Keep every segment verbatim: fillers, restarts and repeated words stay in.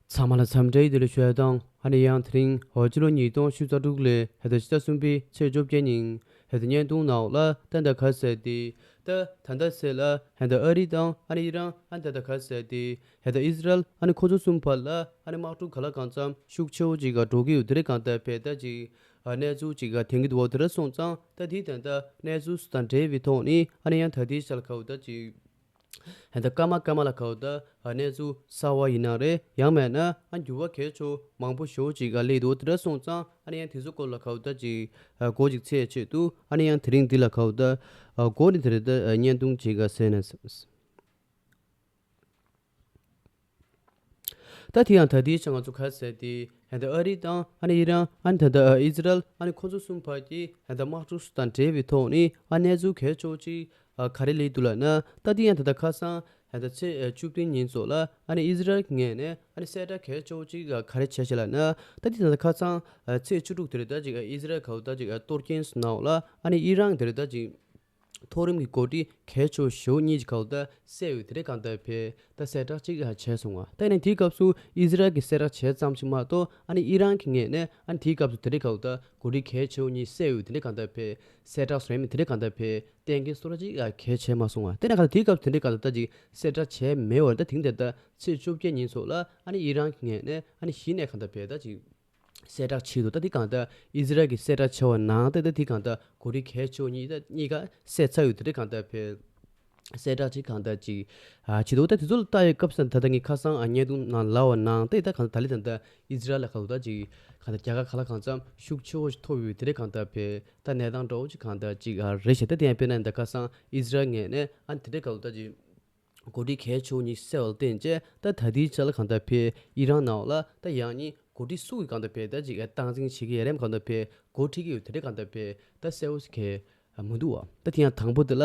ཚང་མ་ལ་འཚམས་འདྲི་བདེ་ལེགས་ཞུ་ཡ་དང་། ཨ་ནི་ཡང་དེ་རིང་འོ་སྤྱི་ལོ་ཉིས་སྟོང་ཉི་ཤུ་རྩ་དྲུག་ལོའི་ཧེ་ད་ཕྱི་ཟླ་གསུམ་པའི་ཚེས་བཅོ་བརྒྱད་ཉིན་ཧེ་ད་བརྙན་ཐུང་ནང་ལ་ད་ད་ག་ཟེར་ཏེ། ད་ད་ད་ཟེར་ལ་ཧེ་ད་ཨ་རི་དང་ཨ་ནི་ཨི་རན་ཨ་ནི་ད་ད་ག་ཟེར་ཏེ། ཧེ་ད་ཨི་ཟི་རལ་ཨ་ནི་ཁོ་ཚོ་གསུམ་བར་ལ་ཨ་ནི་དམག་འཁྲུག་ག་ལ་གང་འཚམ་ཤུགས་ཆེ་བོ་ཅིག་ག་འགྲོ་གི་ཡོད་དེ་རེད། གང་ལྟར་བས་ད་ཅིག་ཨ་གནས་ཚུལ་ཅིག་ག་ཐོན་གི་འདུག་བ། དེ་འདྲ་སོང་ཙང་ད་དེ་ད་ད་གནས་ཚུལ་སུ་དང་འབྲེལ་བའི་ཐོག་ནས་ཨ་ནི་ཡང་ད་དེའི་ཆ་ལ་ག་བོ་ད་ཅིག་ཧེ་ད་སྐར་མ་སྐར་མ་ལ་ག་བོ་ད་གནས་ཚུལ་གསར་བ་ཡིན་ན་རེད། ཡང་མེད་ན་ཨ་འགྱུར་བ་གལ་ཆེ་མང་པོ་ཞེ་པོ་ཅིག་ག་སླེབས་འདུག་དེ་འདྲ་སོང་ཙང་ཨ་ནི་ཡང་དེ་ཚོ་སྐོར་ལ་ག་བོ་ད་ཅིག་ཨ་གོ་ཅིག་ཚད་ཆེད་དུ་ཨ་ནི་ཡང་དེ་རིང་འདི་ལ་ག་བོ་ད་ཨ་གོ་ནི་དེ་རེད། ད་ཨ་བརྙན་ཐུང་ཅིག་ག་གསན་ན། ད་དེ་ཡང་ད་ལྟའི་ཆ་ང་ཚོ་ག་ཟེར་ཏེ་ཧེ་ད་ཨ་རི་དང་ཨ་ནི་ཨི་རན་ཨ་ནི་ད་ལྟ་ཨི་ཟི་རལ་ཨ་ནི་ཁོ་ཚོ་གསུམ་བར་གྱི་ཧེ་ད་དམག་འཁྲུག་སུ་དང་འབྲེལ་བའི་ཐོག་ནས་ཨ་གནས་ཚུལ་གལ་ཆེ་བོ་ཅིག་ཨ་ག་རེ་སླེབས་འདུག་ལབ་ན། ད་དེ་ཡང་ད་ལྟ་ཁ་སང་ཧེ་ད་ཚེས་བཅུ་བདུན་ཉིན་ཚོ་ལ་ཨ་ནི་ཨི་ཟི་རལ་གྱི་ངོས་ནས་ཨ་ནི་གསལ་བསྒྲགས་གལ་ཆེ་བོ་ཅིག་ག་རེ་བྱས་ཤག་ལབ་ན། ད་དེ་ད་ལྟ་ཁ་སང་ཚེས་བཅུ་དྲུག་དེ་རེད། ད་ཅིག་ཨི་ཟི་རལ་ག་བོ་ད་ཅིག་གཏོར་སྐྱོན་སུ་ནང་ལ་ཨ་ནི་ཨི་རན་དེ་རེད། ད་ཅིག་མཐོ་རིམ་གྱི་འགོ་ཁྲིད་གལ་ཆེ་བོ་ཞེ་པོ་གཉིས་ཀྱི་སྐབས་ད་བསད་ཡོད་དེ་རེད། གང་ལྟར་བས་ད་གསལ་བསྒྲགས་གཅིག་ཡང་བྱས་སོང་བ། ད་ཡིན་ནའི་དེའི་སྐབས་སུ་ཨི་ཟི་རལ་གྱིས་གསལ་བསྒྲགས་བྱས་ཙམ་ཞིག་མ་གཏོགས་ཨ་ནི་ཨི་རན་གྱི་ངོས་ནས་ཨ་ནི་དེའི་སྐབས་སུ་དེ་རེད། གང་ལྟར་འགོ་ཁྲིད་གལ་ཆེ་བོ་གཉིས་བསད་ཡོད་དེ་རེད། གང་ལྟར་བས་གསལ་བསྒྲགས་བཟོས་མེད་དེ་རེད། གང་ལྟར་བས་གཏན་འཁེལ་བཟོ་འདྲ་གཅིག་ཡང་བྱས་མ་སོང་བ། དེ་ནས་གང་ལྟར་དེའི་སྐབས་སུ་དེ་འདྲའི་གང་ལྟར་ད་ཅིག་གསལ་བསྒྲགས་བྱས་མེད་བར་ད་དེང་དེ་ད་ཚེས་བཅོ་བརྒྱད་ཉིན་ཚོ་ལ་ཨ་ནི་ཨི་རན་གྱི་ངོས་ནས་ཨ་ནི་གཞི་ནས་གང་ལྟར་བས་ད་ཅིག་གསལ་བསྒྲགས་བྱས་འདུག་ད་འདི་གང་ལྟར་ཨི་ཟི་རལ་གྱིས་གསལ་བསྒྲགས་བྱས་པ་ནང་ད་ད་འདི་གང་ལྟར་འགོ་ཁྲིད་གལ་ཆེ་བོ་གཉིས་ད་གཉིས་ཀ་བསད་ཚར་ཡོད་དེ་འདྲ་གང་ལྟར་བས་གསལ་བསྒྲགས་ཅིག་གང་ལྟར་ཅིག་ཨ་བྱས་འདུག་ད་དེ་ཚོ་ལ་ལྟ་ཡོད་སྐབས་སུ་ད་ལྟ་ངས་ཁ་སང་ཨ་བརྙན་ཐུང་ནང་ལབ་པ་ནང་ད་ད་གང་ལྟར་ད་ལི་ད་ལྟ་ཨི་ཟི་རལ་ལ་གང་ལྟར་ཅིག་གང་ལྟར་རྒྱལ་ཁ་ག་ལ་གང་འཚམ་ཤུགས་ཆེ་བོ་ཞིག་ཐོབ་ཡོད་དེ་འདྲ་གང་ལྟར་བས་ད་གནས་སྟངས་འདྲ་བོ་ཅིག་གང་ལྟར་ཅིག་ཨ་རེད་ཤག་ད་དེ་ཡང་དཔེར་ན་ད་ཁ་སང་ཨི་ཟི་རལ་ངོས་ནས་ཨ་དེ་འདྲ་གང་ལྟར་ཅིག་འགོ་ཁྲིད་གལ་ཆེ་བོ་གཉིས་བསད་པ་ལ་བརྟེན་བྱས་ད་ད་ལྟའི་ཆ་ལ་གང་ལྟར་བས་ཨི་རན་ནང་ལ་ད་ཡང་གཉིས་འགོ་ཁྲིད་སུ་གིས་གང་ལྟར་བས་ད་ཅིག་སྟངས་འཛིན་བྱེད་ཀྱི་ཡོད་རེད། གང་ལྟར་བས་འགོ་ཁྲིད་ཀྱི་ཡོད་དེ་འདྲ་གང་ལྟར་བས་ད་གསལ་བོ་ཞིག་གས་མི་འདུག་བ། ད་དེ་ཡང་དང་པོ་དེ་ལ་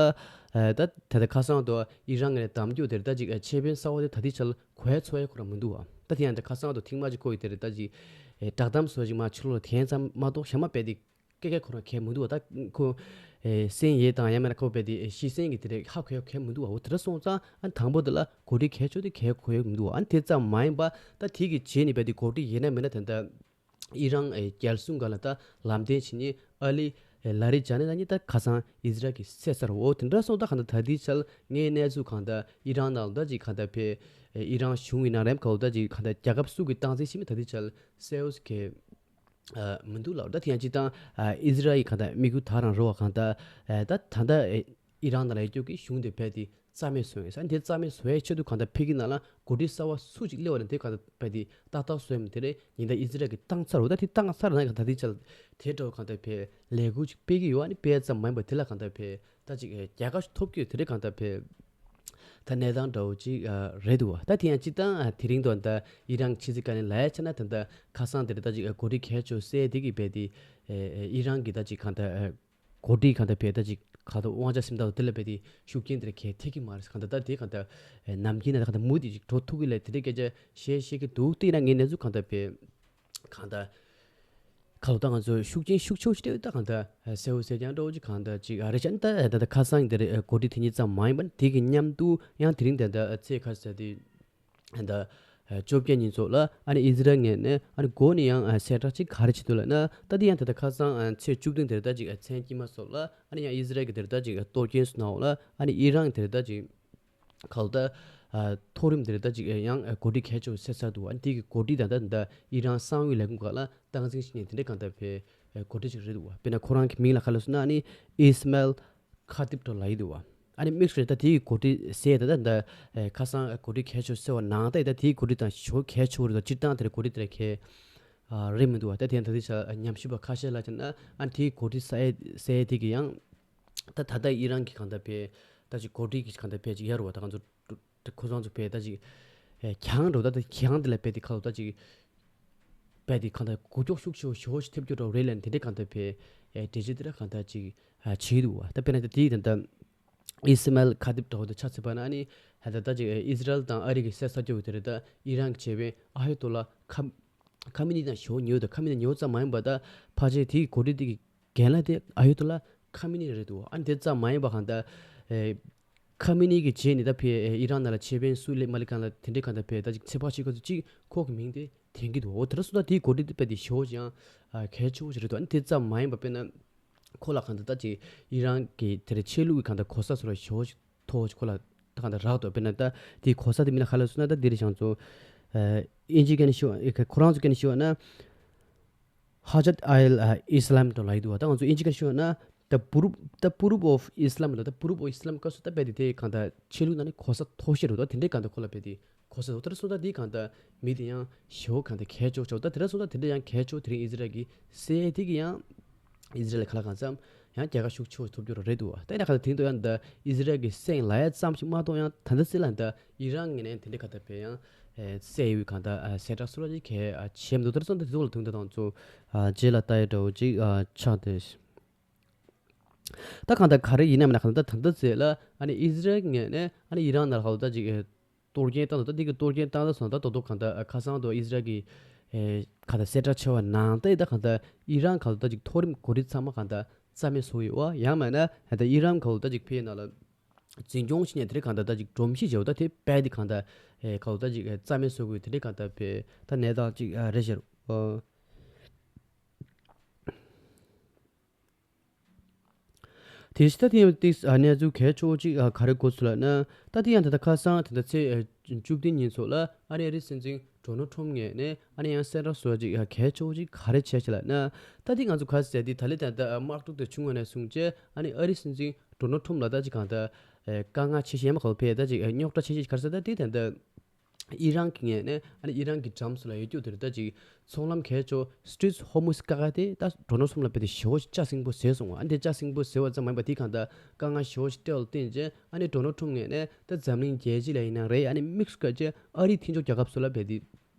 ད་ད་ལྟ་ཁ་སང་དུ་ཨི་རན་ངོས་ནས་གདམ་རྒྱུ་དེར་ད་ཅིག་ཆེ་དཔོན་གསར་བ་དེ་ད་ལྟའི་ཆ་ལ་གོ་ཡ་ཚོར་ཡ་ཁོ་རང་མི་འདུག་བ། ད་དེ་ཡང་ད་ཁ་སང་དུ་ཐེངས་མ་གཅིག་ཁོ་ཡི་དེར་ད་ཅིག་བསྒྲགས་གཏམ་བཟོ་ཅིག་མ་ཕྱི་ལོགས་ལ་དེ་ཙམ་མ་གཏོགས་གཞན་མ་རྦད་དེ་སྐད་ཆ་ཁོ་རང་གལ་མི་འདུག་བ། ད་ཁོ་ཨེ་གསན་ཡས་དང་ཡང་མིན་ན་ཁོ་རྦད་དེ་ཨེ་ཤེས་གསན་གྱི་དེ་འདྲ་ཧ་གོ་ཡ་གལ་མི་འདུག་བ། འོ་དེ་འདྲ་སོང་ཙང་ཨ་དང་པོ་དེ་ལ་འགོ་ཁྲིད་གལ་ཆེ་དེ་གལ་གོ་ཡ་མི་འདུག་བ། ཨ་དེ་ཙམ་མ་ཡིན་པ་ད་དེ་གི་རྗེས་ནས་རྦད་དེ་འགོ་ཁྲིད་ཡིན་ན་མིན་ན་དེ་འདྲ་ཨི་རན་ཨེ་རྒྱལ་སྲུང་སྒང་ལ་ད་ལམ་སྟོན་བྱེད་མཁན་ཨ་ལི་ཨེ་ལ་རི་ཇ་ནི་ད་གཉིས་ད་ཁ་སང་ཨི་ཟི་རལ་གྱིས་བསད་ཚར་བ། འོ་དེ་འདྲ་སོང་ད་གང་ལྟར་ད་ལྟའི་ཆར་ངའི་གནས་ཚུལ་གང་ལྟར་ཨི་རན་ནང་ལ་ད་ཅིག་གང་ལྟར་བས་ཨེ་ཨི་རན་གཞུང་ཡིན་ན་རེམ་གང་ལྟར་ད་ཅིག་གང་ལྟར་རྒྱལ་ཁབ་སུ་གི་སྟངས་འཛིན་བྱེད་མིན་ད་ལྟའི་ཆར་གསལ་བོ་ཞིག་གས་ཨ་མི་འདུག་ལབ། ད་དེ་ཡང་སྤྱིར་བཏང་ཨ་ཨི་ཟི་རལ་གྱི་གང་ལྟར་དམིགས་ཡུལ་ད་རང་རེད་བ། གང་ལྟར་ཨ་ད་ད་ལྟ་ཨེ་ཨི་རན་ནང་ལ་ཡོད་རྒྱུ་གི་གཞུང་དེ་རྦད་དེ་རྩ་མེད་བཟོ་ཡིན་ས། དེ་རྩ་མེད་བཟོ་ཡའི་ཆེད་དུ་གང་ལྟར་ཕ་གི་ནང་ལ་འགོ་ཁྲིད་གསར་བ་སུ་ཅིག་སླེབས་པ་ན་དེ་གང་ལྟར་རྦད་དེ་ཏག་ཏག་བཟོ་ཡ་མིན་དེ་རེད། ཉིན་ལྟར་ཨི་ཟི་རལ་གྱིས་བཏང་ཚར་བ། ད་དེ་བཏང་ཚར་ན་གང་ལྟར་དེ་ཆ་ལ་དེ་འདྲ་བོ་གང་ལྟར་བས་ལས་འགུལ་ཅིག་སྤེལ་གྱི་ཡོད། ཨ་ནི་སྤེལ་ཙམ་མ་ཡིན་པ་དེ་ལ་གང་ལྟར་བས་ད་ཅིག་ཨེ་རྒྱལ་ཁ་ཞིག་ཐོབ་ཀྱི་ཡོད་དེ་རེད། གང་ལྟར་བས། ད་གནས་སྟངས་འདྲ་བོ་ཅིག་ཨ་རེད་འདུག་བ། ད་དེ་ཡང་སྤྱིར་བཏང་ཨ་དེ་རིང་དུ་ད་ཨི་རན་ཕྱི་ཚེས་བཀའ་ལན་ལ་ཡ་ཆ་ན་ད་ད་ཁ་སང་དེར་ད་ཅིག་ཨ་འགོ་ཁྲིད་གལ་ཆེ་བསད་དེ་གི་རྦད་དེ་ཨེ་ཨེ་ཨི་རན་གྱི་ད་ཅིག་གང་ལྟར་ཨ་འགོ་ཁྲིད་གང་ལྟར་བས་ད་ཅིག་གང་ལྟར་དབང་ཆ་སེམས་ཐག་དེ་ལ་རྦད་དེ་ཤུགས་རྐྱེན་དེ་ར་གལ་ཐེབས་ཀྱི་མ་རེད། གང་ལྟར་ད་དེ་གང་ལྟར་ཨེ་ནམ་རྒྱུན་ན་ད་གང་ལྟར་མུ་མཐུད་ཅིག་འགྲོ་ཐུབ་ཀྱི་ལས་དེ་འདྲའི་སྐད་ཆ་བཤད་བཤད་ཀྱི་འདུག་དེ་ཡིན་ན་ངའི་གནས་ཚུལ་གང་ལྟར་བས། གང་ལྟར། ཁ་ལོ་ད་ང་ཚོ་ཤུགས་རྐྱེན་ཤུགས་ཆེ་བོ་ཞིག་སྤྲད་ཡོད། ད་གང་ལྟར་གསལ་བོ་གསལ་རྐྱང་འདྲ་བོ་ཅིག་གང་ལྟར་ཅིག་ཨ་རེ་ཅན་ད་ད་ད་ཁ་སང་དེར་འགོ་ཁྲིད་དེ་ཉིད་ཙམ་མ་ཡིན་པ་དེ་གི་མཉམ་དུ་ཡང་དེ་རིང་ད་ད་ཚེས་ཁ་ས་དེ་ད་བཅོ་བརྒྱད་ཉིན་ཚོགས་ལ་ཨ་ནི་ཨི་ཟི་རལ་ངོས་ནས་ཨ་ནི་འགོ་ནས་ཡང་གསལ་བསྒྲགས་ཅིག་ག་རེ་བྱེད་འདུག་ལབ་ན། ད་དེ་ཡང་ད་ད་ཁ་སང་ཚེས་བཅུ་བདུན་དེར་ད་ཅིག་མཚན་དཀྱིལ་མ་སོགས་ལ་ཨ་ནི་ཡང་ཨི་ཟི་རལ་གྱི་དེར་ད་ཅིག་གཏོར་སྐྱོན་སོགས་ནང་འོག་ལ་ཨ་ནི་ཨི་རན་དེར་ད་ཅིག་ཁ་ལོ་ད་མཐོ་རིམ་དེར་ད་ཅིག་ཡང་འགོ་ཁྲིད་གལ་ཆེ་བོ་བསད་ཚར་འདུག་ཨ་ནི་དེ་གི་འགོ་ཁྲིད་དང་ད་ད་ཨི་རན་གསང་བའི་ལས་ཁུངས་ཁག་ལ་སྟངས་འཛིན་བྱེད་མཁན་དེ་འདྲ་གང་ལྟར་བའི་འགོ་ཁྲིད་ཅིག་རེད་འདུག་དཔེར་ན་ཁོ་རང་གི་མིང་ལ་ག་ལབ་སོང་ན་ཨ་ནི་ཨིས་མལ་ཁ་ཏིབ་འདྲ་ལབ་ཡི་འདུག་ཨ་ནི་དམིགས་སུ་རེད། ད་དེ་གི་འགོ་ཁྲིད་ཟེར་ད་ད་ད་ཁ་སང་འགོ་ཁྲིད་གལ་ཆེ་བོ་ཟེར་བ་ནང་ད་ད་དེ་གི་འགོ་ཁྲིད་དང་ཞོ་གལ་ཆེ་བོ་རེད་འདུག་སྤྱིར་བཏང་དེར་འགོ་ཁྲིད་དེར་གལ་རེད་མི་འདུག་ད་དེ་ད་དེ་ཆ་ཉམས་ཞིབ་པ་ཁ་ཤས་ལ་བྱས་ན་ཨ་ནི་དེ་གི་འགོ་ཁྲིད་ཟེར་ཟེར་དེ་གི་ཡང་ད་ད་ལྟ་ཨི་རན་གྱི་གང་ལྟར་བས་ད་ཅིག་འགོ་ཁྲིད་ཀྱི་གང་ལྟར་བས་ཅིག་ཡར་བ་ད་ང་ཚོ་ཁོ་ཚོ་ཚོ་བས་ད་ཅིག་གྱང་འགྲོ་ད་ད་གྱང་དེ་ལ་བས་དེ་ཁ་ལོ་ད་ཅིག་བས་དེ་གང་ལྟར་གུ་ཀྱོག་ཤུགས་ཆེ་བོ་ཞེ་བོ་ཞིག་ཐེབས་རྒྱུ་འདྲ་བོ་རེད་ལབ་ནས་དེ་འདྲའི་གང་ལྟར་བས་འགྲེལ་བརྗོད་དེ་འདྲ་གང་ལྟར་ཅིག་བྱས་འདུག་བ། ད་དཔེར་ན་ད་དེ་ད་ལྟ་ཨིས་མལ་ཁ་ཏིབ་འདྲ་བོ་ད་ཆ་ཚིག་པ་ན་ཨ་ནི་ད་ད་ད་ཅིག་ཨི་སི་རལ་དང་ཨ་རི་གི་སེ་ས་སྐྱོ་བོ་དེ་རེད། ད་ཨི་རན་གྱི་ཆེ་བའི་ཨ་ཡོ་ཏོ་ལ་ཁ་ཁ་མི་ནི་དང་ཞོ་ཉོ་དང་ཁ་མི་ནི་ཉོ་ཙམ་མ་ཡིན་པ་ད་ཕལ་ཆེར་དེའི་འགོ་ཁྲིད་དེ་གི་རྒན་ལགས་དེ་ཨ་ཡོ་ཏོ་ལ་ཁ་མི་ནི་རེད་འདུག་ཨ་ནི་དེ་ཙམ་མ་ཡིན་པ་གང་ལྟར་ཨེ་ ཁ་མི་ནི་གི་རྗེས་ནས་ད་ཕེ་ཨི་རན་ནང་ལ་ཆེད་ཕན་སུ་ལེ་མ་ལི་ཀན་ལ་དེ་འདྲའི་གང་ལྟར་ཕེ་ད་ཅིག་ཚེ་ཕག་ཤི་ཁ་ཚུ་ཅིག་ཁོ་གི་མིང་དེ་འཐེན་གྱི་འདུག་འོ་དེ་འདྲ་སོང་ད་དེའི་གོ་སྒྲིག་དེ་ཕེ་དེ་ཞེ་པོ་ཅིག་ཡང་གལ་ཆེ་བོ་ཞིག་རེད་འདུག་ཨ་ནི་དེ་ཙམ་མ་ཡིན་པ་དཔེར་ན་ཁོ་ལ་གང་ལྟར་ད་ཅིག་ཨི་རན་གི་དེ་རེད་ཆོས་ལུགས་ཀྱི་གང་ལྟར་གོ་ས་སོགས་ལ་ཞེ་པོ་ཅིག་མཐོ་བོ་ཅིག་ཁོ་ལ་ད་གང་ལྟར་རག་འདུག་དཔེར་ན་ད་དེའི་གོ་ས་དེ་མིན་ན་ག་ལ་སོང་ན་ད་དེ་རེད་ཞང་ཚོ་ཨིན་ཇི་སྐད་ནས་ཞུ་ཁོ་རང་ཚོ་སྐད་ནས་ཞུ་བ་ན། ཧ་ཇད་ཨལ་ཨ་ཨི་སི་ལམ་དུ་ལབ་ཀྱི་འདུག་བ། ད་ང་ཚོ་ཨིན་ཇི་སྐད་ཤོད་ན་the proof the proof of Islam ལ་the proof of Islam སྐབས་སུ་ད་རྦད་དེ་དེ་གང་ལྟར་ཆོས་ལུགས་ནང་ནས་གོ་ས་མཐོ་ཤོས་རེད་འདུག་དེ་འདྲའི་གང་ལྟར་ཁོ་ལ་རྦད་དེ་གོ་ས་འདུག་དེ་འདྲ་སོང་ཙང་དེ་གང་ལྟར་མི་དེ་ཡང་ཞེ་པོ་གང་ལྟར་གལ་ཆེ་ཆོག་ད་དེ་འདྲ་སོང་ཙང་དེ་འདྲ་ཡང་གལ་ཆེ་དེ་རིང་ཨི་ཟི་རལ་གྱིས་བསད་དེ་གི་ཡང་ཨི་ཟི་རལ་ག་ལ་གང་འཚམ་ཡང་རྒྱལ་ཁ་ཤུགས་ཆེ་བོ་ཐོབ་རྒྱུ་རེད་འདུག་བ། ད་ཡིན་ན་གང་ལྟར་དེང་དུ་ཡང་འདི་ཨི་ཟི་རལ་གྱིས་བསད་ལབ་ཡ་ཙམ་ཞིག་མ་གཏོགས་ཡང་ད་ལྟ་སྲིད་ལ་འདི་ཨི་རན་ངོས་ནས་དེ་འདྲའི་གང་ལྟར་བས་ཡང་། ཨེ་བསད་ཡོད་གང་ལྟར་ཨ་གསལ་བསྒྲགས་སུ་ར་ཅིག་གས་ཨ་བྱས་མི་འདུག་དེར་སོང་དེ་ཚོ་ལ་དུང་དུ་དང་ཚོ་ཨ་རྗེས་ལ་ལྟ་ཡ་འདྲ་བོ་ཅིག་ཨ་ཆགས་ཏེ། ད་གང་ལྟར་ག་རེ་ཡིན་ན་མིན་ན་གང་ལྟར་ད་ལྟ་ཚེ་ལ་ཨ་ནི་ཨི་ཟི་རལ་ངོས་ནས་ཨ་ནི་ཨི་རན་ནང་ལ་ཧ་ལོ་ད་ཅིག་ཨེ་གཏོར་སྐྱོན་བཏང་འདུག་ད་འདི་གི་གཏོར་སྐྱོན་བཏང་ད་སོང་ད་དོ་དོ་གང་ལྟར་ཨ་ཁ་སང་དུ་ཨི་ཟི་རལ་གྱི་ཨེ་གང་ལྟར་གསལ་བསྒྲགས་བྱས་པ་ནང་ལྟར་ད་གང་ལྟར་ཨི་རན་གང་ལྟར་ད་ཅིག་མཐོ་རིམ་གོ་སྒྲིག་ཚང་མ་གང་ལྟར་རྩ་མེད་བཟོ་ཡོད་བ། ཡང་མིན་ན་ད་ལྟ་ཨི་རན་གང་ལྟར་ད་ཅིག་ཕེ་ནང་ལ། འཛིན་སྐྱོང་བྱེད་མཁན་དེ་འདྲའི་གང་ལྟར་ད་ཅིག་སྒྲོམ་གཞི་བྱེད་པ་ད་དེ་རྦད་དེ་གང་ལྟར་ཨེ་གང་ལྟར་ད་ཅིག་རྩ་མེད་བཟོ་དགོས་དེ་འདྲའི་གང་ལྟར་བས་ད་གནས་སྟངས་ཅིག་ཨ་རེད་ཤག་ཨོ། དེ་བཞིན་ད་དེ་ཡང་ཏིག་ཨ་གནས་ཚུལ་གལ་ཆེ་བོ་ཅིག་ཨ་ག་རེ་གོ་སོང་ལབ་ན། ད་དེ་ཡང་ད་ལྟ་ཁ་སང་དེ་འདྲ་ཚེས་ཨ་བཅུ་བདུན་ཉིན་ཚོ་ལ་ཨ་རི་ཨ་རིའི་སྲིད་འཛིན་ཌོ་ནལ་ཁྲོམ་ངོས་ནས་ཨ་ནི་ཡང་གསལ་བསྒྲགས་བཟོ་ཅིག་ཨ་གལ་ཆེ་བོ་ཅིག་ག་རེ་བྱས་ཤག་ལབ་ན། ད་དེ་ང་ཚོ་ག་རེ་ཟེར་དེ་ད་ལྟ་ད་དམག་འཁྲུག་དེ་བྱུང་བ་ནས་བཟུང་བྱས་ཨ་ནི་ཨ་རིའི་སྲིད་འཛིན་ཌོ་ནལ་ཁྲོམ་ལ་ད་ཅིག་གང་ལྟར་ཨེ་དཀའ་ངལ་ཆེ་ཤོས་ཡང་མ་གོ་བས་ད་ཅིག་ཨེ་རྙོག་དྲ་ཆེ་ཤོས་ག་རེ་ཟེར་ད་དེ་ད་ལྟ་ཨི་རན་གྱི་ངོས་ནས་ཨ་ནི་ཨི་རན་གྱི་འགྲམ་སུ་ལ་ཡོད་རྒྱུ་དེར་ད་ཅིག་ཚོང་ལམ་གལ་ཆེ་Strait of Hormuz བཀག་ཡ་དེ་ད་ཌོ་ནལ་ཁྲོམ་ལ་རྦད་དེ་ཞེ་པོ་ཅིག་ལྕགས་སྲིན་པོ་བཟོས་སོང་བ། ཨ་ནི་དེ་ལྕགས་སྲིན་པོ་བཟོས་པ་ཙམ་མ་ཡིན་པ་དེ་གང་ལྟར་དཀའ་ངལ་ཞེ་པོ་ཅིག་སྤྲད་པ་ལ་བརྟེན་བྱས་ཨ་ནི་ཌོ་ནལ་ཁྲོམ་ངོས་ནས་ད་འཛམ་གླིང་རྒྱལ་སྤྱི་ལ་ཡིན་ན་རེད། ཨ་ནི་དམིགས་སུ་བཀར་བྱས་ཨ་རིའི་མཐུན་ཕྱོགས་རྒྱལ་ཁབ་ཚོ་ལ་རྦད་དེ་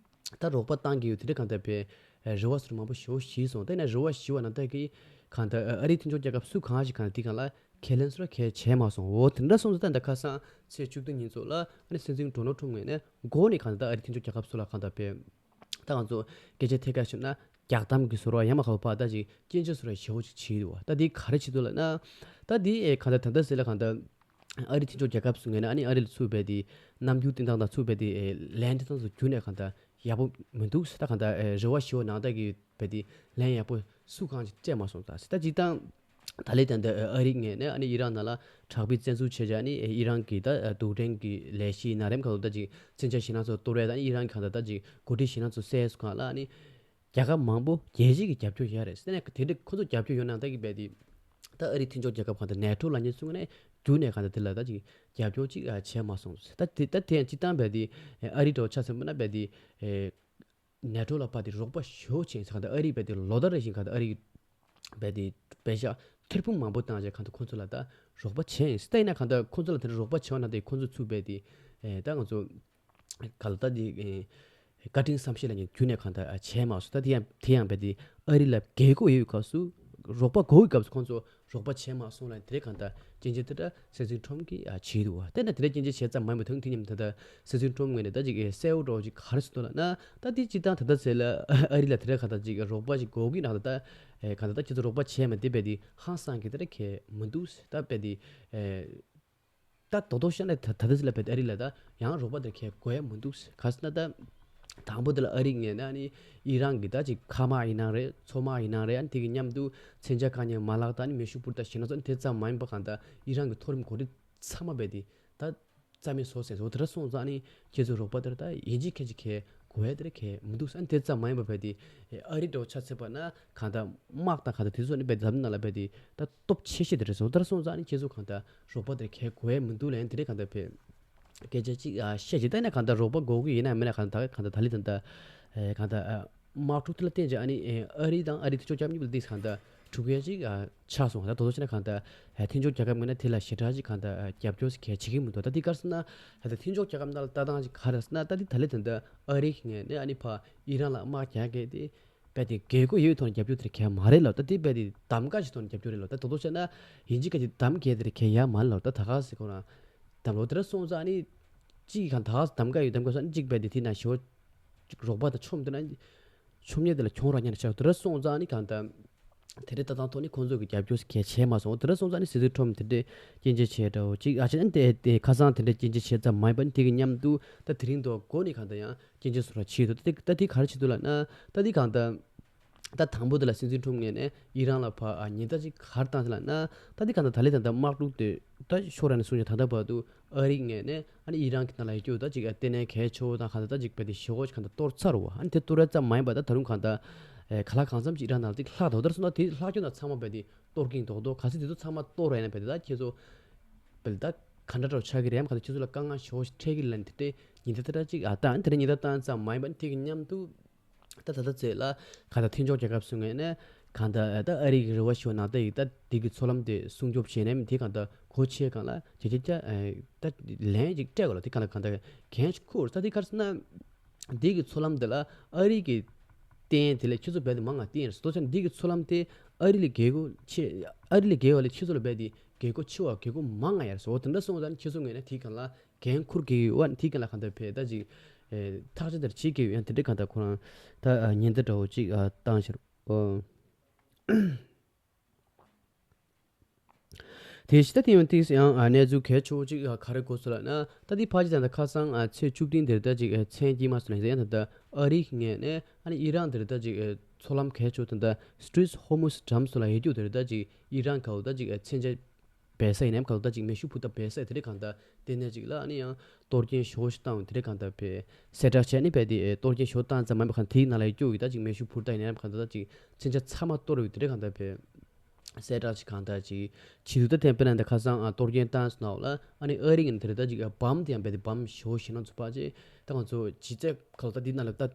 ད་རོགས་པ་བཏང་གི་ཡོད། དེ་འདྲ་གང་ལྟར་བས་རེ་བ་ཟུར་མང་པོ་ཞེ་པོ་ཞིག་སོང་། དེ་ནས་རེ་བ་ཞིག་པ་ནང་ལྟར་གྱི་གང་ལྟར་ཨ་རིའི་མཐུན་ཕྱོགས་རྒྱལ་ཁབ་སུ་གང་ཞིག་གང་ལྟར་དེ་གང་ལ་ཁས་ལེན་ཟུར་གལ་བྱས་མ་སོང་། འོ་དེ་འདྲ་སོང་ཙང་ད་ཁ་སང་ཚེས་བཅུ་བདུན་ཉིན་ཚོ་ལ་ཨ་ནི་སྲིད་འཛིན་ཌོ་ནལ་ཁྲོམ་ངོས་ནས་མགོ་ནས་གང་ལྟར་ཨ་རིའི་མཐུན་ཕྱོགས་རྒྱལ་ཁབ་ཚོ་ལ་གང་ལྟར་བས་ད་ང་ཚོ་སྐད་ཆ་ཐད་ཀར་ཞུས་ན་རྒྱག་གཏམ་གྱི་ཟུར་བ་ཡང་མ་ག་བ་ད་ཅིག་སྐྱོན་བརྗོད་ཟུར་བ་ཞེ་པོ་ཅིག་བྱས་འདུག་བ། ད་འདི་ག་རེ་བྱེད་འདུག་ལབ་ན། ད་འདི་ཨེ་གང་ལྟར་ད་ལྟ་ཟེར་ལ་གང་ལྟར་ཨ་རིའི་མཐུན་ཕྱོགས་རྒྱལ་ཁབ་ཚོ་ངོས་ནས་ཨ་ནི་ཨ་རི་ལ་ཚུར་རྦད་དེ་རྣམ་འགྱུར་བསྟན་སྟངས་དང་ཚུར་རྦད་དེ་ཨེ་ལན་འདེབས་སྟངས་སུ་གྱུར་ནས་གང་ལྟར་ཡག་པོ་མི་འདུག་ད་གང་ལྟར་ཨེ་རེ་བ་ཞུ་བ་ནང་ལྟར་གྱི་རྦད་དེ་ལན་ཡག་པོ་སུ་གང་ཅིག་སྤྲད་མ་སོང་། ད་ད་སྤྱིར་བཏང་ད་ལས་ད་ལྟ་ཨ་རི་ངོས་ནས་ཨ་ནི་ཨི་རན་ནང་ལ་དྲག་པོའི་བཙན་འཛུལ་བྱས་བྱས་ཨ་ནི་ཨེ་ཨི་རན་གྱི་ད་རྡུལ་ཕྲན་གྱི་ལས་གཞིའི་ནང་རིམ་ཁག་ཏུ་ད་ཅིག་མཚོན་ཆ་ཞེད་སྣང་ཚོ་གཏོར་བས་ད་ཨི་རན་གྱི་གང་ལྟར་ད་ཅིག་འགོ་ཁྲིད་ཞེད་སྣང་ཚོ་བསལ་སོང་གང་ལ་ཨ་ནི། རྒྱལ་ཁབ་མང་པོ་རྒྱལ་སྤྱི་གི་རྒྱབ་སྐྱོར་ཡོད་རེད། དེ་ནས་དེ་འདྲ་ཁོ་ཚོ་རྒྱབ་སྐྱོར་ཡོད་ན་ད་གི་རྦད་དེ་ད་ཨ་རིའི་མཐུན་ཕྱོགས་རྒྱལ་ཁབ་གང་ལྟར་ནེ་ཊོ་ལབ་མཁན་ཚོ་ནས་བརྒྱུད་ནས་གང་ལྟར་དེ་ལ་ད་ཅིག་རྒྱབ་སྐྱོར་ཅིག་བྱས་མ་སོང་། ད་དེ་ད་དེ་ཡང་སྤྱིར་བཏང་རྦད་དེ་ཨ་རི་འདྲ་བོ་ཆ་མཚོན་པ་ན་རྦད་དེ་ནེ་ཊོ་ལ་ཕར་དེ་རོགས་པ་ཞེ་པོ་བྱས་ཚེ་གང་ལྟར་ཨ་རི་རྦད་དེ་ལོ་ལྟར་རེ་བཞིན་གང་ལྟར་ཨ་རི་རྦད་དེ་པེ་ཤག་ཐེར་འབུམ་མང་པོ་བཏང་བྱས་གང་ལྟར་ཁོ་ཚོ་ལ་ད་རོགས་པ་བྱས་ཡིན། ད་ཡིན་ན་གང་ལྟར་ཁོ་ཚོ་ལ་དེ་འདྲ་རོགས་པ་བྱས་པ་ན་ད་ཁོ་ཚོ་ཚུར་རྦད་དེ་ད་ང་ཚོ། ག་ལ་ད་འདི་བཀའ་དྲིན་བསམ་ཤེས་ལ་ངས་རྒྱུན་ནས་གང་ལྟར་བྱས་མ་སོང་། ད་དེ་ཡང་དེ་ཡང་རྦད་དེ་ཨ་རི་ལ་རྒྱལ་སྒོ་ཡོད་སྐབས་སུ་རོགས་པ་དགོས་སྐབས་སུ་ཁོང་ཚོ་རོགས་པ་བྱས་མ་སོང་ལ་དེ་རེད། གང་ལྟར་སྐྱོན་བརྗོད་དེ་འདྲ་སྲིད་འཛིན་ཁྲོམ་གྱིས་བྱས་འདུག་བ། དེ་ན་དེ་འདྲ་སྐྱོན་བརྗོད་བྱས་ཙམ་མ་ཡིན་པ་དང་དེ་མཉམ་ད་ལྟ་སྲིད་འཛིན་ཁྲོམ་ངོས་ནས་ད་ཅིག་གསལ་བོ་འདྲ་བོ་ཅིག་ག་རེ་ཟེར་འདུག་ལབ་ན། ད་དེ་སྤྱིར་བཏང་ད་ལྟ་ཟེར་ལ་ཨ་རི་ལ་དེ་འདྲ་གང་ལྟར་ཅིག་རོགས་པ་ཅིག་དགོས་ཀྱི་ན་ད་ལྟ་གང་ལྟར་ད་ཁྱེད་ཚོ་རོགས་པ་བྱས་མ་དེ་རྦད་དེ་ཧང་སང་གི་དེ་འདྲ་གལ་མི་འདུག་ད་རྦད་དེ། ད་དོ་དོ་བཤད་ན་ད་ད་ལྟ་ཟེར་ལ་བས་ཨ་རི་ལ་ད་ཡང་རོགས་པ་དེར་ཁས་དགོས་ཡ་མི་འདུག་ག་ཟེར་ན་ད་དང་པོ་དེ་ལ་ཨ་རི་ངས་ན་ཨ་ནི་ཨི་རན་གྱི་ད་ཅིག་མཁའ་དམག་ཡིན་ན་རེད། མཚོ་དམག་ཡིན་ན་རེད། ཨ་ནི་དེ་གི་མཉམ་དུ་མཚོན་ཆ་གང་ཉན་མ་ལག་ད་ཨ་ནི་མེ་ཤུགས་འཕུར་མདའ་ཞེད་སྣང་ཚོ་ཨ་ནི་དེ་ཙམ་མ་ཡིན་པ་གང་ལྟར་ཨི་རན་གྱི་མཐོ་རིམ་འགོ་ཁྲིད་ཚང་མ་རྦད་དེ་ད་རྩ་མེད་བཟོ་ཟེར་སོ་དེ་འདྲ་སོང་ཙང་ཨ་ནི་ཁྱེད་ཚོའི་རོགས་པ་དེར་ད་ཡིན་གཅིག་མིན་གཅིག་ཁས་དགོས་ཡ་དེར་ཁས་མི་འདུག་ཨ་ནི་དེ་ཙམ་མ་ཡིན་པ་རྦད་དེ་ཨ་རི་འདྲ་བོ་ཆ་མཚོན་པ་ན་གང་ལྟར་དམག་དང་གང་ལྟར་དེ་ཚོ་ནི་རྦད་དེ་འཛམ་གླིང་ནང་ལ་རྦད་དེ་ད་སྟོབས་ཆེ་ཤོས་དེ་རེད་སོང་། དེ་འདྲ་སོང་ཙང་ཨ་ནི་ཁྱེད་ཚོ་གང་ལྟར་རོགས་པ་དེར་ཁས་དགོས་ཡ་མི་འདུག་ལབ་ཡ་དེ་འདྲའི་གང་ལྟར་བས་སྐད་ཆ་གཅིག་ཨ་བཤད་ཅིག་ད་ནས་གང་ལྟར་རོགས་པ་དགོས་ཀྱི་ཡིན་ན་མིན་ན་གང་ལྟར་གང་ལྟར་ད་ལི་ད་ལྟ་ཨེ་གང་ལྟར་ཨ་དམག་འཁྲུག་དེ་ལ་བརྟེན་བྱས་ཨ་ནི་ཨེ་ཨ་རི་དང་ཨ་རི་དེ་ཕྱོགས་རྒྱབ་གཉིས་པོ་ལ་འདི་གང་ལྟར་འཁྲུག་ཡ་ཅིག་ཨ་ཆགས་སོང་། ད་དོ་དོ་བྱས་ན་གང་ལྟར་ཨ་མཐུན་ཕྱོགས་རྒྱལ་ཁབ་ངོས་ནས་དེ་ལ་ཞེ་དྲག་ཅིག་གང་ལྟར་ཨ་རྒྱབ་སྐྱོར་ཞིག་གལ་བྱེད་ཀྱི་མི་འདུག་ད་འདི་ག་རེ་ཟེར་ན་ད་ལྟ་མཐུན་ཕྱོགས་རྒྱལ་ཁབ་ནང་ལ་ལྟ་སྟངས་ཅིག་ག་རེ་ཟེར་ན་ད་འདི་ད་ལི་ད་ལྟ་ཨ་རི་གི་ངོས་ནས་ཨ་ནི་ཕ་ཨི་རན་ལ་དམག་རྒྱག་གི་དེ་རྦད་དེ་རྒྱལ་སྒོ་ཡོད་ཐོག་ནས་རྒྱབ་སྐྱོར་དེ་གལ་མ་རེད་ལབ། ད་དེ་རྦད་དེ་གདམ་ག་ཞིག་ཐོག་ནས་རྒྱབ་སྐྱོར་རེད་ལབ། ད་དོ་དོ་བྱས་ན་ཡིན་གཅིག་ག་ཅིག་གདམ་ག་དེ་གལ་ཡ་མ་རེད་ལབ། ད་ད་ག་ཟེར་ཁོ་རང་གདམ་ལོ་དེ་འདྲ་སོང་ཙང་ཨ་ནི་གཅིག་གིས་གང་ད་གདམ་ག་ཡོད་གདམ་ག་སོང་ཨ་ནི་གཅིག་རྦད་དེ་དེ་ན་ཞོ་གཅིག་རོགས་པ་དང་ཆོམ་དེ་ན་ཆོམ་ཉེ་དེ་ལ་གྱོང་རག་ཉེ་ན་ཆགས་དེ་འདྲ་སོང་ཙང་ཨ་ནི་གང་ད་ དེ་འདྲའི་ལྟ་སྟངས་ཐོག་ནས་ཁོང་ཚོ་གི་རྒྱབ་སྐྱོར་གལ་ཆེ་མ་སོང་། དེ་འདྲ་སོང་ཙང་ནི་སྲིད་ཟུར་ཁྲོམ་དེ་འདྲའི་སྐྱོན་བརྗོད་བྱས་འདྲ་བོ་ཅིག་ཨ་ཅེ་ཨན་དེ་དེ་ཁ་སང་དེ་འདྲའི་སྐྱོན་བརྗོད་བྱས་ཙམ་མ་ཡིན་པ་ནི་དེ་གི་མཉམ་དུ་ད་དེ་རིང་དུ་འགོ་ནས་གང་ལྟར་ཡང་སྐྱོན་བརྗོད་སོགས་ལ་བྱས་འདུག་ད་དེ་ད་དེ་ག་རེ་བྱས་འདུག་ལབ་ན། ད་དེ་གང་ལྟར་ད་དང་པོ་དེ་ལ་སྲིད་ཟུར་ཁྲོམ་ངོས་ནས་ཨི་རན་ལ་ཕར་ཨ་ཉེན་བརྡ་ཅིག་ག་རེ་བཏང་ཟེར་ལབ་ན། ད་དེ་གང་ལྟར་ད་ལས་ད་ལྟ་དམག་འཁྲུག་དེ་ད་ཤོར་ར་ནས་བཟུང་ནས་ད་ལྟ་བར་དུ་ཨ་རིའི་ངོས་ནས་ཨ་ནི་ཨི་རན་གྱི་ནང་ལ་ཡོད་རྒྱུ་ད་ཅིག་ཨ་ལྟེ་གནས་གལ་ཆེ་བོ་དང་གང་ལྟར་ད་ཅིག་རྦད་དེ་ཞེ་པོ་ཅིག་གང་ལྟར་གཏོར་ཚར་བ། ཨ་ནི་དེ་གཏོར་ཡ་ཙམ་མ་ཡིན་པ་ད་ད་རུང་གང་ལྟར་ཨེ་ག་ལ་གང་འཚམ་ཅིག་ཨི་རན་ནང་ཅིག་ལྷག་འདུག་ད་རུང་ད་དེ་ལྷག་རྒྱུ་ན་ཚང་མ་རྦད་དེ་གཏོར་གིན་མདོག་མདོག་ག་ཚོད་དེ་ཚོ་ཚང་མ་གཏོར་ར་ཡིན་ན་རྦད་དེ་ད་ཁྱེད་ཚོ་རྦད་དེ་ད་ག་འདྲ་འདྲ་བོ་ཆགས་ཀྱི་རེད། ཡང་གང་ལྟར་ཁྱེད་ཚོ་ལ་དཀའ་ངལ་ཞེ་པོ་ཞིག་འཕྲད་ཀྱི་ལབ་ནས་དེ་འདྲའི་ཉེན་བརྡ་དེ་འདྲ་ཅིག་ཨ་བཏང་། དེ་འདྲའི་ཉེན་བརྡ་བཏང་ཙམ་མ་ཡིན་པ་ནི་དེ་གི་མཉམ་དུ་ད་ད་ལྟ་ཚེ་ལ་གང་ལྟར་མཐུན་ཕྱོགས་རྒྱལ་ཁབ་ཚོའི་ངོས་ནས་གང་ལྟར་ད་ཨ་རི་གི་རེ་བ་ཞུ་བ་ནང་ལྟར་ཡིག་ད་འདི་གི་མཚོ་ལམ་དེ་སྲུང་སྐྱོབ་བྱས་ནས་དེ་གང་ལྟར་གོ་ཆེ་གང་ལ་ཇེ་ཇེ་ཇ་ད་ལན་ཅིག་སྤྲད་དགོས་ལ། དེ་གང་ལ་གང་ལྟར་གན་ཁུར་ད་དེ་གར་སོང་ན་འདི་གི་མཚོ་ལམ་དེ་ལ་ཨ་རི་གི་བརྟེན་དེ་ལས་ཁྱོད་ཚོ་རྦད་དེ་མང་ང་བརྟེན་རེད་ཟེར་དོ་ཆ་འདི་གི་མཚོ་ལམ་དེ་ཨ་རི་ལས་རྒྱལ་སྒོ་ཆེ། ཨ་རི་ལས་རྒྱལ་བ་ལས་ཁྱོད་ཚོ་ལ་རྦད་དེ་རྒྱལ་སྒོ་ཆེ་བ་རྒྱལ་སྒོ་མང་ང་ཡར་སོ་དེ་འདྲ་སོང་ཙང་ཁྱོད་ཚོ་ངོས་ནས་དེ་གང་ལ་འགན་འཁུར་གྱི་ཡོད་པ་ནི་དེ་གང་ལ་གང་ལྟར་བས་ད་ཅིག་ཨེ་ཐག་གཅོད་དེར་བྱེད་ཀྱི་ཡོད། ཡང་དེ་འདྲའི་གང་ལྟར་ཁོ་རང་ད་ཨ་ཉེན་བརྡ་འདྲ་བོ་ཅིག་ཨ་བཏང་ཕྱིར། ཨོ། དེ་ཕྱི་ད་དེ་ཡང་ཏིག་ཡང་ཨ་གནས་ཚུལ་གལ་ཆེ་བོ་ཅིག་ཨ་ག་རེ་གོ་སོང་ལབ་ན། ད་དེ་ཕལ་ཆེར་ད་ལྟ་ཁ་སང་ཨ་ཚེས་བཅུ་བདུན་དེར་ད་ཅིག་ཨ་མཚན་དཀྱིལ་མ་སོང་ལ་ཡང་ད་ལྟ་ཨ་རི་གི་ངོས་ནས་ཨ་ནི་ཨི་རན་དེར་ད་ཅིག་ཨ་མཚོ་ལམ་གལ་ཆེ་བོ་ད་ལྟ་Strait of Hormuz འགྲམ་སོགས་ལ་ཡོད་རྒྱུ་དེར་ད་ཅིག་ཨི་རན་ག་བོ་ད་ཅིག་ཨ་མཚོན་ཆ་སྦས་ས་ཡིན་ནམ་གང་ལྟར་ཅིག་མེ་ཤུགས་འཕུར་མདའ་སྦས་ས་དེ་འདྲའི་གང་ལྟར་ལྟེ་གནས་ཅིག་ལ་ཨ་ནི་ཡང་གཏོར་སྐྱོན་ཞེ་པོ་ཞིག་བཏང་བའི་དེ་འདྲའི་གང་ལྟར་བས་གསལ་བསྒྲགས་བྱས་ནས་བས་དེ་གཏོར་སྐྱོན་ཞེ་པོ་བཏང་ཙམ་མ་ཡིན་པ་གང་དེའི་ནང་ལ་ཡོད་རྒྱུ་ཡིས་ད་ཅིག་མེ་ཤུགས་འཕུར་མདའ་ཡིན་ནའི་གང་ལྟར་ད་ཅིག་མཚོན་ཆ་ཚང་མ་གཏོར་བའི་དེ་འདྲའི་གང་ལྟར་བས་གསལ་བསྒྲགས་ཅིག་གང་ལྟར་ཅིག་བྱེད་འདུག་ད་ཐེངས་དཔེར་ན་འདི་ཁ་སང་ཨ་གཏོར་སྐྱོན་བཏང་སོང་ན་འོག་ལ་ཨ་ནི་ཨ་རི་ངོས་ནས་དེ་རེད་ད་ཅིག་བམ་དེ་ཡང་བས་དེ་བམ་ཞེ་པོ་ཞིག་ནང་ཚུད་པ་ཅིག་ད་ང་ཚོ་ཇི་རྩད་ཁ་ལོ་ད་འདི་ནང་ལ་ད།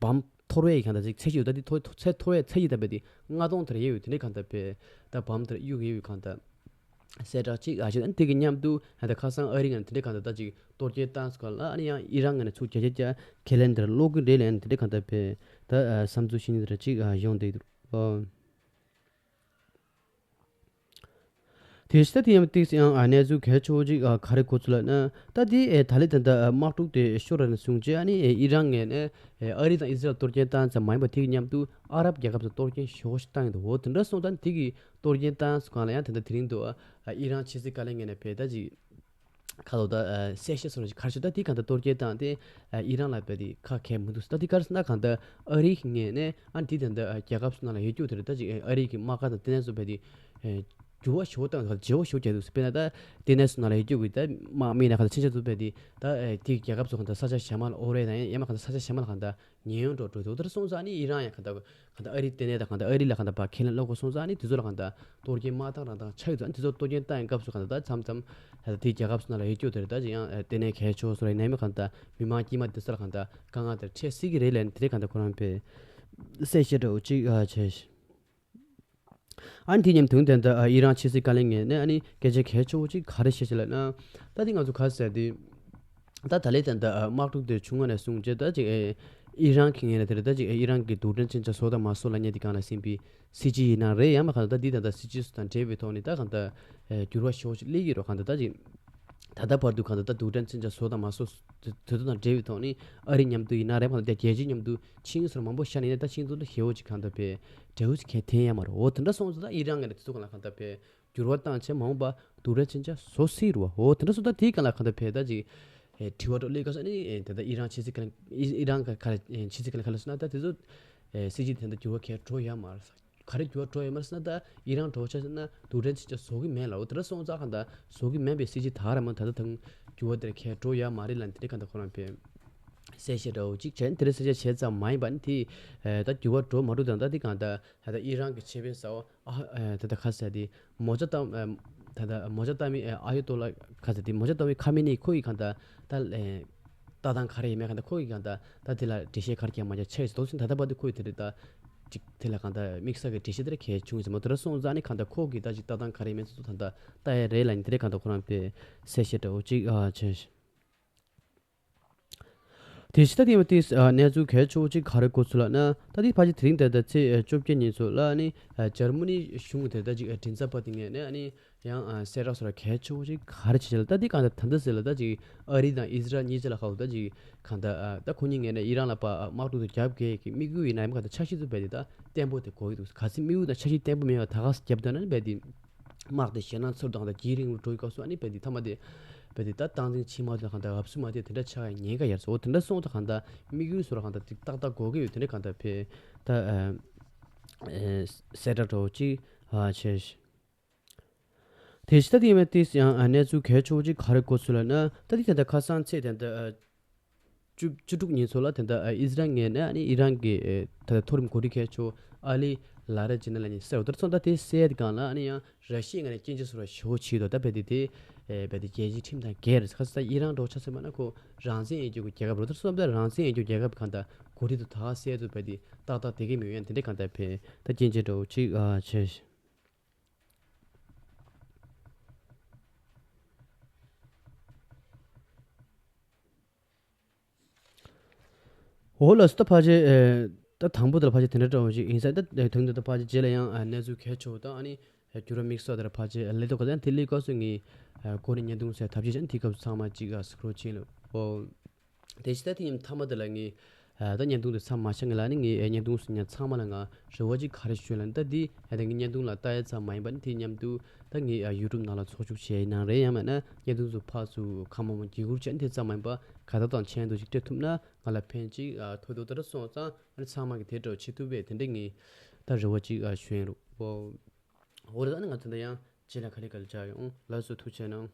བམ་འཐོར་བའི་གང་ལྟར་ཅིག་ཚད་གཞི་ཡོད། ད་འདི་འཐོར་ཚད་འཐོར་བའི་ཚད་གཞི་ད་རྦད་དེ་ལྔ་སྟོང་དེར་ཡོད་ཡོད། དེ་འདྲའི་གང་ལྟར་བས་ད་བམ་དེར་གཡུག་ཡོད་ཡོད་གང་ལྟར་གསལ་བསྒྲགས་ཅིག་ཨ་ཅེ་ཨ་ནི་དེ་གི་མཉམ་དུ་ཨ་ད་ཁ་སང་ཨ་རི་ངོས་ནས་དེ་འདྲའི་གང་ལྟར་ད་ཅིག་གཏོར་སྐྱོན་བཏང་སོང་ག་ལ་ཨ་ནི་ཡང་ཨི་རན་ངོས་ནས་ཚུར་བརྒྱ་ཆ་བརྒྱ་ཁས་ལེན་དེར་སློག་གི་རེད་ལབ་ནས་དེ་འདྲའི་གང་ལྟར་བས་ད་བསམ་ཚུལ་བཤད་མཁན་དེ་འདྲ་ཅིག་ཡོང་བསྡད་འདུག་ཨོ། དེ་ཕྱི་ད་དེ་ཡང་ཏིག་ཡང་ཨ་གནས་ཚུལ་གལ་ཆེ་བོ་ཅིག་ཨ་ག་རེ་གོ་ཚུལ་ལབ་ན། ད་དེ་ཨེ་ད་ལི་ད་ལྟ་ཨ་དམག་འཁྲུག་དེ་ཤོར་ར་ནས་བཟུང་རྗེས་ཨ་ནི་ཨེ་ཨི་རན་ངོས་ནས་ཨེ་ཨ་རི་དང་ཨི་སི་རལ་གཏོར་སྐྱོན་བཏང་ཙམ་མ་ཡིན་པ་དེ་གི་མཉམ་དུ་ཨ་རབ་རྒྱལ་ཁབ་ཚོ་གཏོར་སྐྱོན་ཞེ་པོ་ཞིག་བཏང་ཡོད་འདུག་འོ་དེ་འདྲ་སོང་ཙང་དེ་གི་གཏོར་སྐྱོན་བཏང་སོང་གང་ལ་ཡང་ད་ལྟ་དེ་རིང་དུ་ཨ་ཨི་རན་ཕྱི་སྲིད་བཀའ་བློན་ངོས་ནས་བས་ད་ཅིག་ཁ་ལོ་ད་ཨ་གསལ་བཤད་སོགས་ཀྱི་ཁར་ཆུ་ད་དེ་གང་ལྟར་གཏོར་སྐྱོན་བཏང་སྟེ་ཨ་ཨི་རན་ལ་བས་དེ་ཁ་གས་མི་འདུག་ད་དེ་གར་སོང་ན་གང་ལྟར་ཨ་རིའི་ངོས་ནས་ཨ་དེ་ད་ལྟ་ཨ་རྒྱལ་ཁབ་སོགས་ནང་ལ་ཡོད་རྒྱུ་དེ་རེད། ད་ཅིག་ཨ་རིའི་གི་དམག་སྒར་དང་ལྟེ་གནས་སོགས་བས་དེ་ཨ་འགྱུར་བ་ཞེ་པོ་བཏང་ཡོད། བརྗེ་བོ་ཞེ་པོ་བརྒྱབ་འདུག་དཔེར་ན་ད་ལྟེ་གནས་སོགས་ནང་ལ་ཡོད་རྒྱུ་གི་ད་དམག་མི་ན་གང་ལྟར་ཕྱིན་ཆད་དུ་བས་དེ་ད་ཨ་དེ་རྒྱལ་ཁབ་སོགས་གང་ལྟར་ས་ཆ་གཞན་མ་ལ་ཨོ་རེད་དང་ཡང་མ་གང་ལྟར་ས་ཆ་གཞན་མ་ལ་གང་ལྟར་ཉེན་གཡོལ་འགྲོ་འགྲོ་འདུག་དེར་སོང་ཙང་ནི་ཨི་རན་ཡང་གང་ལྟར་གང་ལྟར་ཨ་རིའི་ལྟེ་གནས་དང་གང་ལྟར་ཨ་རི་ལ་གང་ལྟར་བ་ཁས་ལེན་སློག་དགོས་སོང་ཙང་ནི་དེ་ཚོ་ལ་གང་ལྟར་གཏོར་སྐྱོན་མ་བཏང་རང་བཏང་ཆགས་ཡོད་ཙང་དེ་ཚོ་གཏོར་སྐྱོན་བཏང་ཡང་སྐབས་སུ་གང་ལྟར་ད་མཚམས་མཚམས་ད་ལྟ་དེའི་རྒྱལ་ཁབ་སོགས་ནང་ལ་ཡོད་རྒྱུ་དེ་རེད། ད་ཅི་ཡང་ལྟེ་གནས་གལ་ཆེ་བོ་སོགས་ལ་ཡིན་ནའི་མི་གང་ལྟར་མི་མང་དཀྱུས་མ་དེ་ཚོ་ལ་གང་ལྟར་དཀའ་ངལ་དེར་འཕྲད་སྲིད་ཀྱི་རེད་ལབ་ནས་དེ་རེད་གང་ལྟར་ཁོ་རང་པས་གསལ་བཤད་འདྲ་བོ་ཅིག་ཨ་བྱས། ཨ་ནི་དེ་མཉམ་དུ་ད་ལྟ་ཨ་ཨི་རན་ཕྱི་སྲིད་བཀའ་བློན་ངོས་ནས་ཨ་ནི་སྐད་ཆ་གལ་ཆེ་བོ་ཅིག་ག་རེ་བཤད་ཅིག་ལབ་ན། ད་དེ་ང་ཚོ་ག་ཟེར་དེ། ད་ད་ལས་ད་ལྟ་ཨ་དམག་འཁྲུག་དེ་བྱུང་བ་ནས་བཟུང་རྗེས་ད་ཅིག་ཨེ་ཨི་རན་གྱི་ངོས་ནས་དེ་རེད། ད་ཅིག་ཨེ་ཨི་རན་གྱི་རྡུལ་ཕྲན་མཚོན་ཆ་བཟོ་དང་མ་བཟོ་ལབ་མཁན་དེ་སྒང་ལ་ཟིན་པའི་སྲིད་ཇུས་ཡིན་ན་རེད། ཡང་མ་གང་ལྟར་ད་འདི་ད་ལྟ་སྲིད་ཇུས་སུ་དང་འབྲེལ་བའི་ཐོག་ནས་ད་གང་ལྟར་ཨེ་འགྱུར་བ་ཞེ་པོ་ཅིག་སླེབས་ཀྱི་རེད། གང་ལྟར་ད་ཅིག་ད་ལྟ་བར་དུ་གང་ལྟར་ད་རྡུལ་ཕྲན་མཚོན་ཆ་བཟོ་དང་མ་བཟོ་དེ་དེ་ཚོ་དང་འབྲེལ་བའི་ཐོག་ནས་ཨ་རི་མཉམ་དུ་ཡིན་ན་རེད། གང་ལྟར་རྒྱལ་སྤྱི་མཉམ་དུ་ཆིངས་ཡིག་སོགས་མང་པོ་བཞག་ནས་ཡིན་ན་ད་ཆིངས་ཡིག་དེ་ཚོ་ལ་ཞེ་པོ་ཅིག་གང་ལྟར་བས་འབྲས་བུ་ཅིག་གང་ཐོན་ཡ་མ་རེད། འོ་དེ་འདྲ་སོང་ཙང་ད་ཨི་རན་ངོས་ནས་དེ་ཚོ་གང་ལ་གང་ལྟར་བས་འགྱུར་བ་བཏང་བྱས་མ་འོངས་པ་རྡུལ་ཕྲན་མཚོན་ཆ་བཟོ་སྲིད་རེད་བ། འོ་དེ་འདྲ་སོང་ད་དེའི་སྒང་ལ་གང་ལྟར་བས་ད་ཅིག་ཨེ་དྲི་བ་འདྲ་སླེབས་སྐབས་སུ་ཨ་ནི་ཨེ་ད་ལྟ་ཨི་རན་ཕྱི་སྲིད་བཀའ་བློན་ཨི་ཨི་རན་ག་ག་རེ་ཨེ་ཕྱི་སྲིད་བཀའ་བློན་ག་རེ་ལབ་སོང་ན། ད་དེ་ཚོ་ཨེ་སྲིད་ཇུས་དེ་འདྲ་འགྱུར་བ་གང་འགྲོ་ཡ་མ་རེད། ག་རེ་འགྱུར་བ་འགྲོ་ཡོད་མ་རེད་ཟེར་ན། ད་ཨི་རན་འགྲོ་ཆ་ཟེར་ན་རྡུལ་ཕྲན་མཚོན་ཆ་བཟོ་གི་མེད་ལ། འོ་དེ་འདྲ་སོང་ཙང་གང་ལྟར་བཟོ་གི་མེད་པའི་སྲིད་ཇུས་ད་ར་མ་ད་ལྟ་དང་འགྱུར་བ་དེར་གང་འགྲོ་ཡ་མ་རེད་ལབ་ནས་དེ་འདྲ་གང་ལྟར་ཁོ་རང་པས་གསལ་བཤད་འདྲ་བོ་ཅིག་བྱས། དེ་འདྲ་གསལ་བཤད་བྱས་ཙམ་མ་ཡིན་པ་ནི་དེ་ཨེ་ད་འགྱུར་བ་འགྲོ་མ་འགྲོ་དང་ད་དེ་གང་ལྟར་ད་ལྟ་ཨི་རན་གྱི་ཆེས་དཔོན་ཟེར་བ་ཨ་ཨེ་ད་ལྟ་ག་ཟེར་དེ་མོ་ཇ་ཏམ་ཨེ་ད་ལྟ་མོ་ཇ་ཏམ་མི་ཨེ་ཨ་ཡོ་ཏོ་ལ་ག་ཟེར་དེ་མོ་ཇ་ཏམ་མི་ཁ་མི་ནི་ཁོ་ཡི་གང་ལྟར་ད་ཨེ་ལྟ་སྟངས་ག་རེ་ཡིན་མིན་གང་ལྟར་ཁོ་གིས་གང་ལྟར་ད་དེ་ལ་འགྲེལ་བཤད་ག་རེ་བརྒྱབ་མ་བརྒྱབ་ཆགས་ཡོད་ཟེར། དོགས་ཟོན་ད་ལྟ་བར་དུ་ཁོ་གིས་དེ་རེད་ད་ཅིག་དེ་ལ་གང་ལྟར་དམིགས་བསལ་གྱི་འགྲེལ་བཤད་དེ་འདྲ་གང་ཡང་བྱུང་ཡོད་ཟེར་མ། དེ་འདྲ་སོང་ཙང་ནི་གང་ལྟར་ཁོ་གིས་ད་ཅིག་ལྟ་སྟངས་ག་རེ་ཡིན་མིན་ཚོ་ད་ལྟ་ལྟ་ཡ་རེད་ལབ་ནས་དེ་འདྲ་གང་ལྟར་ཁོ་རང་པས་གསལ་བཤད་འདྲ་བོ་ཅིག་ཨ་བྱས། དེ་བཞིན་ད་དེ་ཡང་དེ་གནས་ཚུལ་གལ་ཆེ་བོ་གཅིག་ག་རེ་གོ་ཚུལ་ལབ་ན། ད་དེ་ཕལ་ཆེར་དེ་རིང་དེ་ད་ཚེས་བཅོ་བརྒྱད་ཉིན་ཚོ་ལ་ནི་འཇར་མ་ནི་གཞུང་དེ་ད་ཅིག་མགྲིན་ཚབ་པ་དེ་ངས་ནས་ནི་ཡང་གསལ་བསྒྲགས་སོགས་ལ་གལ་ཆེ་བོ་ཅིག་ག་རེ་བྱེད་ལ། ད་དེ་གང་ལྟར་ད་ལྟ་ཟེར་ལ་ད་ཅིག་ཨ་རི་དང་ཨི་ཟི་རལ་གཉིས་ཆ་ལ་ཁག་ད་ཅིག་གང་ལྟར་ད་ཁོ་གཉིས་ངས་ནས་ཨི་རན་ལ་པ་དམག་འཁྲུག་ཏུ་རྒྱབ་གས་ཀྱི་དམིགས་ཡུལ་ཡིན་ན་ཡང་གང་ལྟར་འཆར་གཞི་ཚོ་རྦད་དེ་ད་བརྟན་པོ་དེ་གོ་གི་འདུག་གལ་སྲིད་དམིགས་ཡུལ་དང་འཆར་གཞི་བརྟན་པོ་མེད་པ་ད་ག་ས་རྒྱབ་འདོད་ན་ནི་རྦད་དེ། དམག་དེ་ཞེད་སྣང་ཚོར་དང་དང་དེའི་རིང་ལ་འགྲོ་ཡི་སྐབས་སུ་ཨ་ནི་རྦད་དེ་མཐའ་མ་དེ་རྦད་དེ་ད་སྟངས་འཛིན་བྱེད་མ་ཐུབ་ན་གང་ལྟར་ཨབ་སུ་མ་དེ་དེ་འདྲ་ཆགས་ཡ་ཉེན་ཁ་ཡར་སོང་། དེ་འདྲ་སོང་ཙང་གང་ལྟར་དམིགས་ཡུལ་སོགས་ལ་གང་ལྟར་དེ་ཏག་ཏག་གོ་གི་ཡོད། དེ་འདྲ་གང་ལྟར་ཕེ་ད་གསལ་བསྒྲགས་འདྲ་བོ་ཅིག་བྱས། དེ་ཕྱི་ད་དེ་ཡིན་དེ་ཡང་གནས་ཚུལ་གལ་ཆེ་བོ་ཅིག་ག་རེ་གོ་ཚུལ་ལབ་ན། ད་དེ་དེ་འདྲ་ཁ་སང་ཚེས་དེ་འདྲ་བཅུ་བཅུ་དྲུག་ཉིན་ཚོ་ལ་དེ་འདྲ་ཨི་ཟི་རལ་ངོས་ནས་ཨ་ནི་ཨི་རན་གྱི་ད་ལྟ་མཐོ་རིམ་འགོ་ཁྲིད་གལ་ཆེ་བོ་ཨ་ལི་ལ་རེ་ཇི་ན་ལ་ནི་གསལ་བ་དེར་སོང་། ད་དེ་གསལ་དེ་གང་ལ་ཨ་ནི་ཡང་ར་ཤི་ཡ་ངོས་ནས་སྐྱོན་བརྗོད་སོགས་ཞེ་བོ་བྱས་འདུག་ད་རྦད་དེ་དེ་རྦད་དེ་རྒྱལ་སྤྱིའི་ཁྲིམས་དང་འགལ་རེད། ཁ་ས་ད་ཨི་རན་འགྲོ་ཆ་ཚང་མ་ན་ཁོ་རང་བཙན་ཡོད་རྒྱུ་གི་རྒྱལ་ཁབ་རེད། དེར་སོང་ད་རང་བཙན་ཡོད་རྒྱུ་རྒྱལ་ཁབ་གང་ལྟར་འགོ་ཁྲིད་དུ་ད་ག་གསལ་དུ་རྦད་དེ་ཏག་ཏག་དེ་གས་མི་ཡོད་ཡང་དེ་འདྲ་གང་ལྟར་ཕེ་ད་སྐྱོན་བརྗོད་འདྲ་བོ་ཅིག་བྱས། འོ་ལགས་སོ། ད་ཕལ་ཆེར་ད་དང་པོ་དེ་ལ་ཕལ་ཆེར་དེ་འདྲ་འདྲ་བོ་ཞིག་ཡིན་ས། ད་དོན་དུ་ད་ཕལ་ཆེར་རྗེས་ལ་ཡང་གནས་ཚུལ་གལ་ཆེ་བོ་དང་ཨ་ནི་འགྱུར་བ་དམིགས་བསལ་དེ་ལ་ཕལ་ཆེར་སླེབས་དུས་ག་ཚོད་ཡང་དེ་སླེབས་སྐབས་སུ་ངས་གོ་ནས་བརྙན་ཐུང་བཟོས་ཐབས་ཤེས་བྱས་ནས་དེ་སྐབས་སུ་ཚང་མ་གཅིག་སྐུ་གྲོགས་ཆེན་ལ་འོ། དེ་ཕྱི་ད་དེ་ཉིན་མཐའ་མ་དེ་ལ་ངས་ད་བརྙན་ཐུང་དེ་མཚམས་མ་བཞག་ངེས་ལ་ནི་ངས་བརྙན་ཐུང་གཟིགས་མཁན་ཚང་མ་ལ་ང་རེ་བ་གཅིག་ག་རེ་ཞུ་ལབ་ན། ད་འདི་ད་ངས་བརྙན་ཐུང་ལ་ལྟ་ཡ་ཙམ་མ་ཡིན་པ་ནི་དེ་མཉམ་དུ་ད་ངའི་ཡུ་ཊུབ་ནང་ལ་ཚོགས་ཞུགས་བྱས་ཡིན་ནའང་རེད། ཡང་མིན་ན་བརྙན་ཐུང་ཚོ་ཕར་ཚུར་གང་མང་མང་བརྒྱུད་བསྐུར་བྱས་ནས་དེ་ཙམ་མ་ཡིན་པ་ག་ད་དང་མཆན་དུ་ཞིག་སྤྲད་ཐུབ་ན་ང་ལ་ཕན་ཅིག་ཐོགས་འདུག་ད་ར་སོང་ཙང་ཨ་ནི་ཚང་མ་གིས་དེ་འདྲ་བྱེད་ཐུབ་པས་དེ་འདྲ་ངས་ད་རེ་བ་གཅིག་ཞུ་ཡིན་རུང་། འོ་རེད། ཨ་ནི་ང་ད་ལྟ་ཡང་རྗེས་ལ་ག་ལེ་ག་ལེ་བྱ་ཡོང་། ལགས་སོ། ཐུགས་རྗེ་གནང་།